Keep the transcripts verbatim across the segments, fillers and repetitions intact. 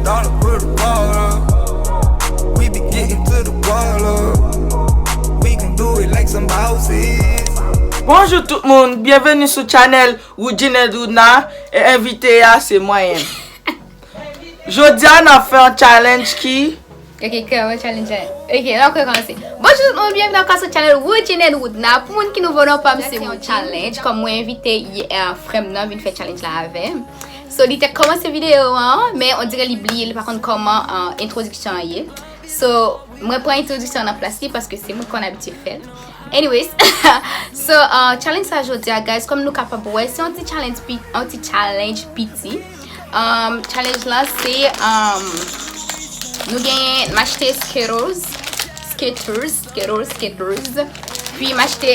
Dollar for the water. We be getting to the water. We gon' do it like some bosses. Bonjou tout moun, byenveni sou chanèl Woodjine Duna, e envite a se mwen menm. Jodi a n ap fè yon challenge ki Ok, kòman challenge la? Ok, n ap kòmanse. Bonjou tout moun, byenveni ankò sou chanèl Woodjine Duna. Pou moun ki nouvo nan pa m, se yon challenge. Kòm mwen envite, euh, frè m nan vin fè challenge la avè m. So, li te kòmanse videyo an, men on dirè li bliye, li pa konn kòman, euh, entwodiksyon an ye. So, mwen pran entwodiksyon an nan plas li paske se mwen ki konn abitye fè l. Anyways, so, euh, challenge sa jodi a, guys, kòm nou kapab wè, se yon ti challenge pi-, yon ti challenge piti. Um, challenge la, se, um, nou genyen, m achte Skittles, Skittles, Skittles, Skittles, pi m achte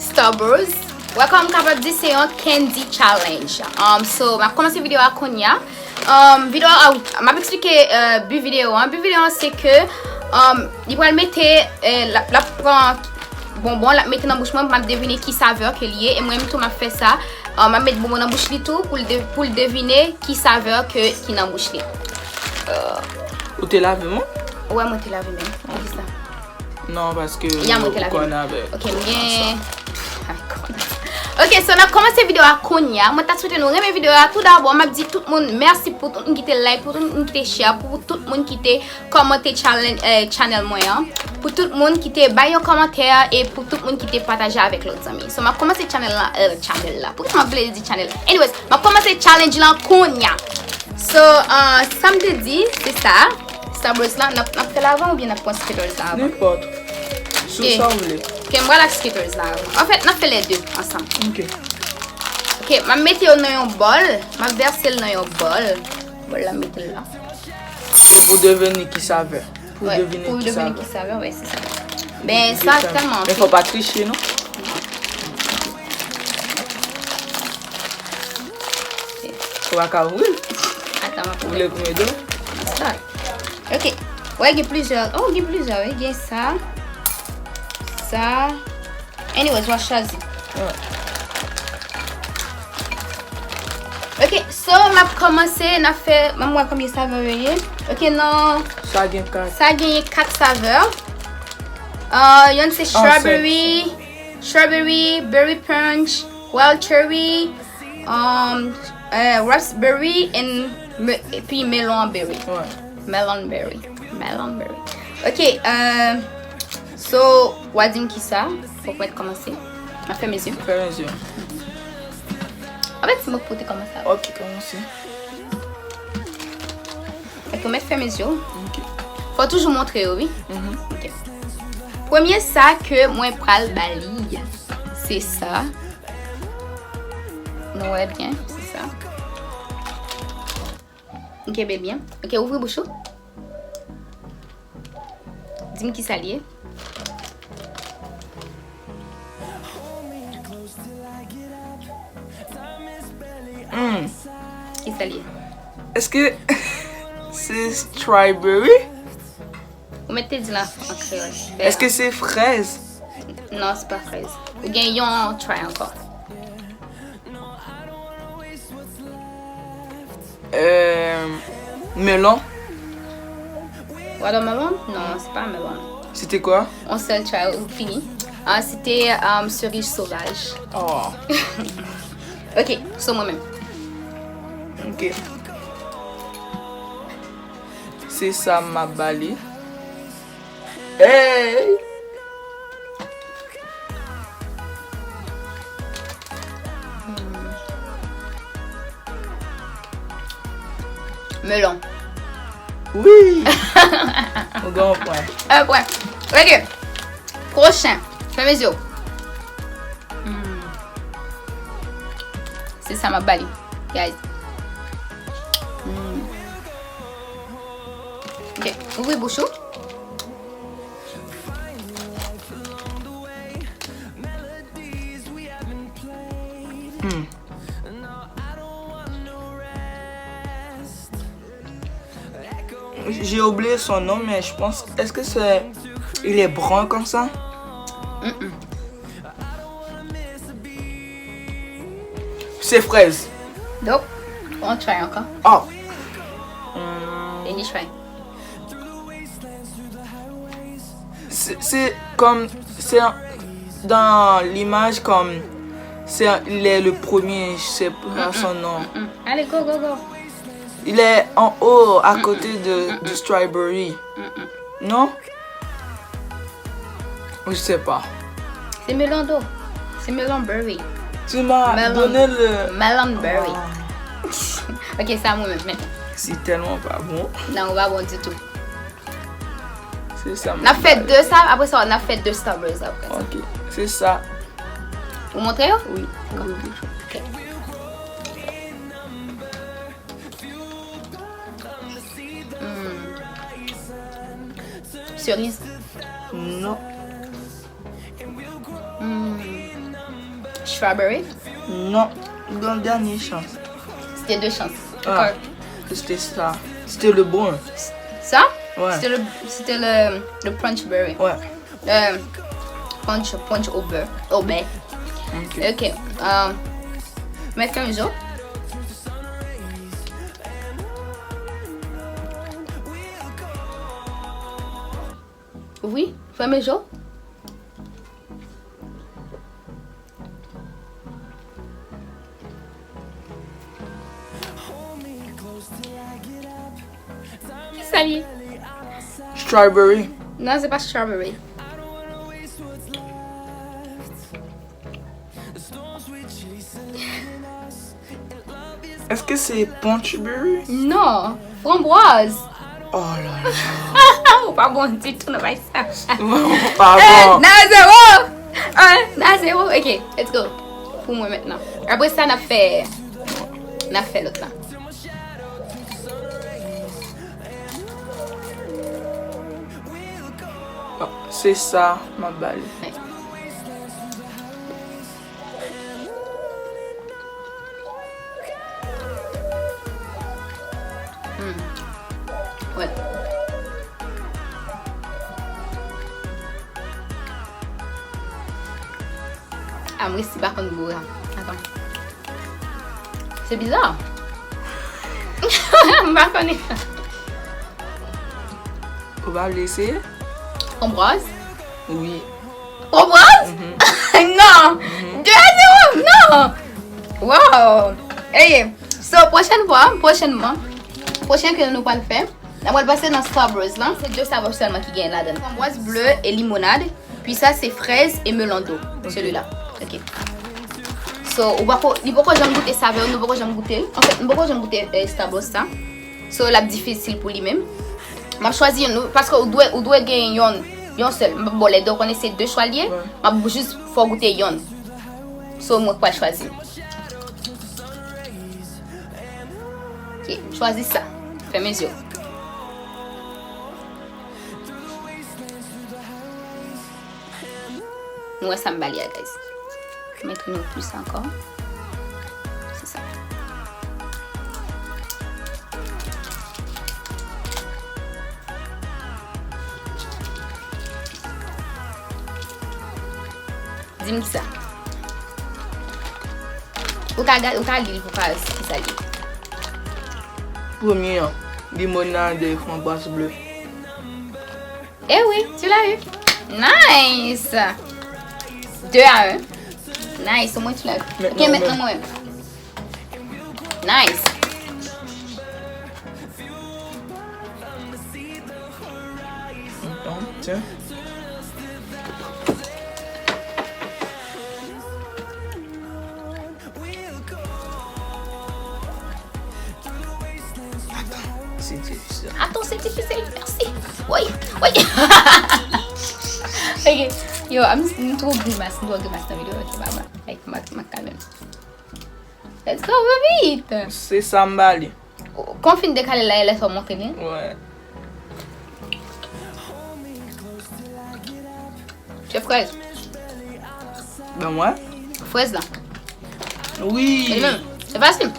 Starburst. Wè, kòm m kapab di, se yon candy challenge. Um, so, m ap kòmanse videyo a kounye a. Um, videyo a, m ap eksplike, euh, bi videyo an. Bi videyo an, se ke, um, li pral mete, euh, l ap, l ap pran bonbon, l ap mete nan bouch mwen, m ap devine ki savè ke li ye, e mwen menm tou m ap fè sa. Um, m ap met bonbon nan bouch li tou pou l de-, pou l devine ki savè ke, ki nan bouch li. Euh, Ou te lave men w? Wè, mwen te lave men m. Poukisa? Non, paske Ya, mwen te ou lave men m. Konn avè. Ok, m gen Ay, konn. Ok, so n ap kòmanse videyo a kounye a. Mwen ta swete nou renmen videyo a. Tou dabò, m ap di tout moun mèsi pou tout moun ki te like, pou tout moun ki te share, pou tout moun ki te kòmante challenge, eh, channel mwen an, pou tout moun ki te bay yon kòmantè e pou tout moun ki te pataje avèk lòt zanmi. So, m ap kòmanse channel la, eh, channel la. Poukisa m ap vle di channel? Anyways, m ap kòmanse challenge lan kounye a. So, uh, sa m te di, se sa. Starburst la, n ap, n ap fè l avan oubyen n ap pran Skittles la avan? Nenpòt. Sou Ok. sa w vle. Ok, m pral ak Skittles la avan. Anfèt, n ap fè lè de ansanm. Ok. Ok, m ap mete yo nan yon bòl. M ap vèse l nan yon bòl. Bòl la, m mete l la. Se pou devini ki savè. Pou Wè, devini pou ki devini savè. ki savè, wè, se sa. Ben, sa tèlman Men fò pa triche, non? Ou pa ka ouvri l? Atan, m ap Ou vle ouvri. Pran de? Sa. Ok. Wè, gen plizyè. Oh, gen plizyè, wi. Gen sa. Sa. Anyways, w ap chwazi. Wè. Ok, so, m ap kòmanse, n ap fè, m ap wè konbyen savè yo ye. Ok, non. Sa gen kat. Sa genyen kat savè. Uh, yonn se Ah, strawberry, strawberry, berry punch, wild cherry, um, eh, raspberry, and me-, epi melon berry. Wè. Melon berry. Melon berry. Ok, euh, so, w a di m kisa? Fòk mwen kòmanse. M ap fèmen zye. Fèmen zye. Anfèt, se mwen ki pou te kòmanse. Ok, kòmanse. Ok, mwen fèmen zye. Ok. Fò toujou montre yo, wi. Mhm. Ok. Premye sa ke mwen pral ba li, se sa. Nou wè byen, se sa. M kenbe byen. Ok, ouvri bouch ou. Di m kisa l ye. Hmm. Kisa l ye? Èske se strawberry? Ou mèt te di l an, an kreyòl. Èske se frèz? Non, se pa frèz. Ou gen yon try ankò. Euh, melon. Watermelon? Non, se pa melon. C'était quoi? On sèl try ou fini. Ah, se te, um, cerise sauvage. Oh. Ok, so mwen menm. Ok. Se sa m ap ba li. Hey! Melon. Wi! Ou gen yon pwen. Un point. Ok. Pwochen. Fèmen zye w. Hmm. Se sa m ap ba li, guys. Hmm. Ok, ouvri bouch ou. Hmm. J'ai oublié son nom, mais je pense, est-ce que c'est, il est brun comme ça? Mm-mm. Se frèz. Nope. On try ankò. Oh. Hmm. Ni chway. Se, se kòm, se dans l'image comme c'est, il est le premier, je sais pas son nom. Mm-mm. Ale, go, go, go. Il est en haut, à côté de, du strawberry. Non? Je sais pas. Se melon do. Se melon berry. Tu m'as donné le... Melon berry. Ah. Ok, sa mwen menm, men. Si tèlman pa bon. Non, ou pa bon ditou. Se sa. N ap fè de sa, apre sa, n ap fè de Starburst apre sa. Ok, se sa. Ou montre yo? Wi. Ok. Hmm. Seriz? Non. Hmm. Strawberry? Non. Yon dènye chans. C'était deux chances. Ah, c'était ça. C'était le bon. Ça? Ouais. C'était le, c'était le, le punch berry. Ouais. Euh, punch, punch au beurre. Au beurre. Ok. Ok. Euh, mèt fèmen je w. Ouvri, fèmen je w. Kisa l ye? Strawberry. Non, se pa strawberry. Èske se punch berry? Non, framboise. Oh là là. Ou pa bon ditou nan bay sa. Ou pa bon. Nan zewo. Nan zewo. Ok, let's go. Pou mwen mentnan. Apre sa, n ap fè, n ap fè lòt la. Bon, se sa, m ap ba li. Hmm. Wè. A, m resi pa konn gou a. Atann. Se biza. M pa konnen. Ou pa vle eseye? Framboise? Wi. Framboise? Non! De a zewo! Non! Wow! Ey! So, pwochèn fwa, pwochènman, pwochen ke nou pral fè, n ap pral pase nan Starburst lan. Se de savè sèlman ki genyen ladan. Framboise bleu et limonade. Puis ça, c'est fraise et melon d'eau, celui-là. Ok. So, ou pako, li poko janm goute savè, nou poko janm goute. Anfèt, nou poko janm goute, eh, Starburst sa. So, l ap difisil pou li menm. M ap chwazi youn, paske ou dwe, ou dwe gen youn, youn sèl. M p ap ba w lè de, ou konnen se de chwa l ye. Wi. M ap jis fè w goute youn. So, mwen k pral chwazi. Ok, chwazi sa. Fèmen je w. Nou wè sa m ba li a, guys. Mete nou plis ankò. Se sa. Di m kisa. Ou ka gade, ou ka li l pou w ka wè kisa l ye. Premye an, limonade framboise bleu. Eh oui, tu l'as eu. Nice. Deux à un. Nice, au moins tu l'as eu. Ok, mentnan mwen. Nice. Bon, tiens. Atann, se difisil. Atann, se difisil. Mèsi. Wi, wi. Ok. Yo, m, m twò grimas, m twò grimas nan videyo. Ok, ba, ba. Like, m a, m a kalme m. Let's go, vit! Se sa m ba li. Kon w fin dekale l la, e lè sa w montre li. Wè. Chèf frèz. Ban mwen. Frèz la. Wi. Li menm. Se fasil.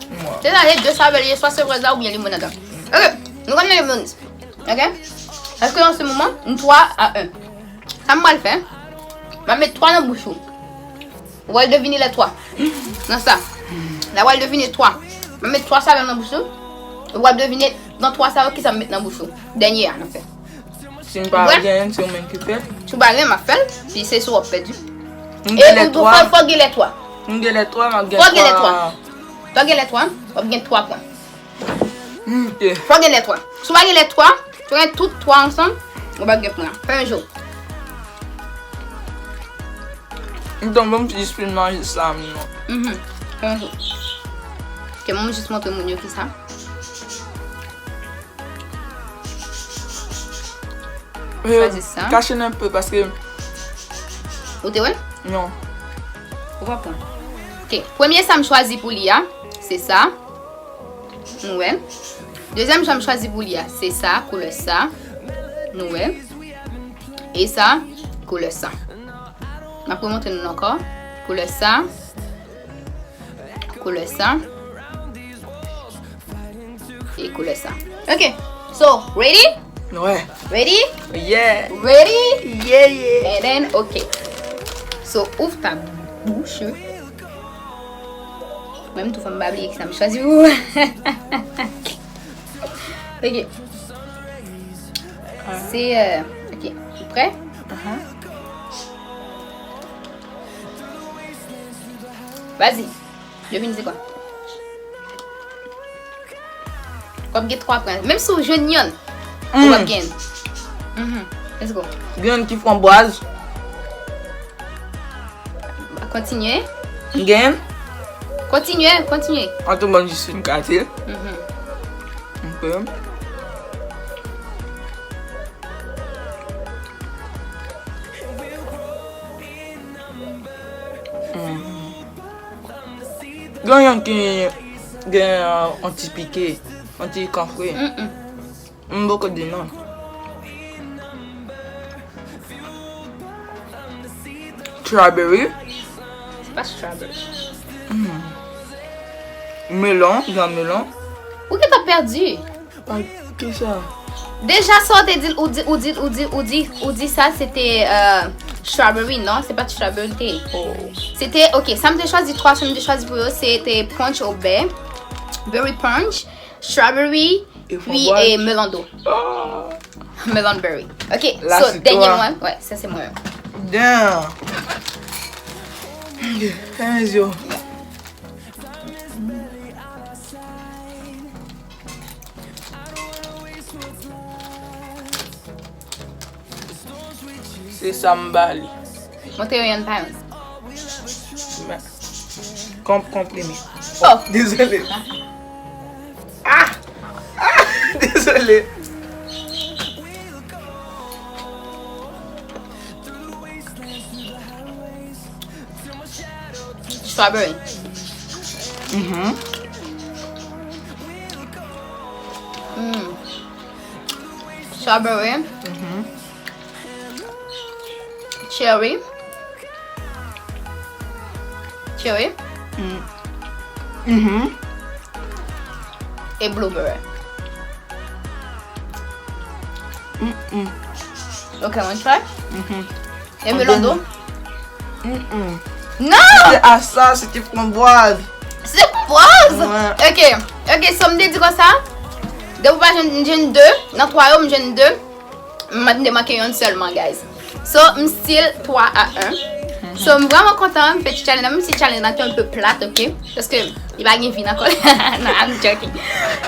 Wè. Se sa, se de savè li ye, swa se frèz la oubyen limonad la. Ok. Nou konn nan limonad. Ok? Paske an se moman, nou twa a en. Sa m pral fè, m ap met twa nan bouch ou. Ou pral devine lè twa. Nan sa. La, ou pral devine twa. M ap met twa savè nan bouch ou. W ap devine nan twa sa yo kisa m met nan bouch ou. Dènye a n ap fè. Si m pa genyen, se ou menm ki fè. Si w pa genyen, m ap fè l. Pi se si w ap pèdi. M gen lè twa. Fò gen lè twa. M gen lè twa, m ap gen twa. Fò gen lè twa. Fò gen lè twa, w ap gen twa pwen. Fò gen lè twa. Si w pa gen lè twa, si w gen tout twa ansanm, ou p ap gen pwen. Fè yon jou. M tann bon m jis fin manje sa m non. Mhm. Fè yon jou. Ke mwen jis montre moun yo kisa. Chwazi sa. Kache l enpe paske. Ou te wè? Non. Ou pa pran. Ok. Premye sa m chwazi pou li a, se sa. Nou wè. Dezyèm sa m chwazi pou li a, se sa, koulè sa. Nou wè. E sa, koulè sa. M ap remontre nou ankò. Koulè sa. Koulè sa. E koulè sa. Ok. So, ready? Wè. Ready? Yeah. Ready? Yeah, yeah. And then, ok. So, ouvre ta bouche. Mwen menm tou fò m pa bliye ki sa m chwazi pou ou. Ok. Se, euh, ok. Ou prè? Vas-y. Devine se kwa? W ap gen twa pwen. Menm si w jwenn yonn, ou p ap gen. Mhm. Let's go. Grenn ki fwanbwaz. Kontinye. M gen. Kontinye, kontinye. An tou mòn jis fin kate. Mhm. Ok. Gen yon ki gen yon ti pike, yon ti kanfre. M poko di non. Strawberry. Se pa strawberry. Melon, gen melon. Ou gentan pèdi. Kisa? Deja sa w te di, ou di, ou di, ou di, ou di, ou di sa, se te euh, strawberry, non? Se pa t strawberry te. Se te, ok, sa m te chwazi, twa sa m te chwazi pou yo, se te punch au berry, berry punch, strawberry, pi e melon do. Melon berry. Ok, so, dènye mwen, wè, sa se mwen. Damn. Fèmen zye w. Se sa m ba li. Montre yo yonn pa yonn. Konp konprime. Oh, dezole. Ah! Ah! Dezole. Strawberry. Mhm. Mm. Strawberry. Mhm. Cherry. Cherry. Mm. Mhm. E blueberry. Mm-mm. Ok, mwen try. Mhm. E melon do? Mm-mm. Non! Se a sa, se te fwanbwaz. Se fwanbwaz? Ok. Ok, so m te di konsa, depi w pa jwenn, m jwenn de, nan twa yo, m jwenn de. M te manke yonn sèlman, guys. So, m still twa a en. So, m vrèman kontan m fè ti challenge la, menm si challenge la te yon pe plat, ok? Paske li pa gen vi nan kò l. No, I'm joking.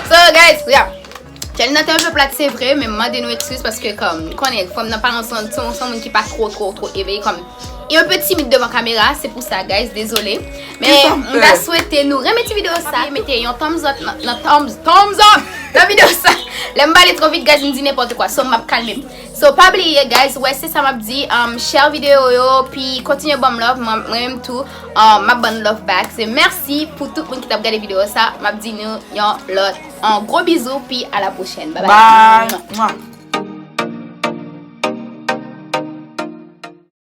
So, guys, yeah. Challenge la te yon pe plat, se vre, men m mande nou ekskiz paske, kòm, nou konnen, fanm nan pa yon, se yon, se yon moun ki pa two, two, two eveye, kòm, li yon pe timid devan kamera, se pou sa, guys, dezole. Men, m ta swete nou renmen ti videyo sa, mete yon thumbs up nan, nan thumbs, thumbs up nan videyo sa. Lè m pale two vit, guys, m di nenpòt kwa, so m ap kalme m. So, pa bliye, guys, wè, se sa m ap di, um, share videyo yo, pi kontinye ban m love, mwen, mwen menm tou, um, m ap ban nou love back. Se mèsi pou tout moun ki t ap gade videyo sa, m ap di nou yon lòt, yon gwo bizou, pi a la pwochèn. Bye bye. Bye. Mwa.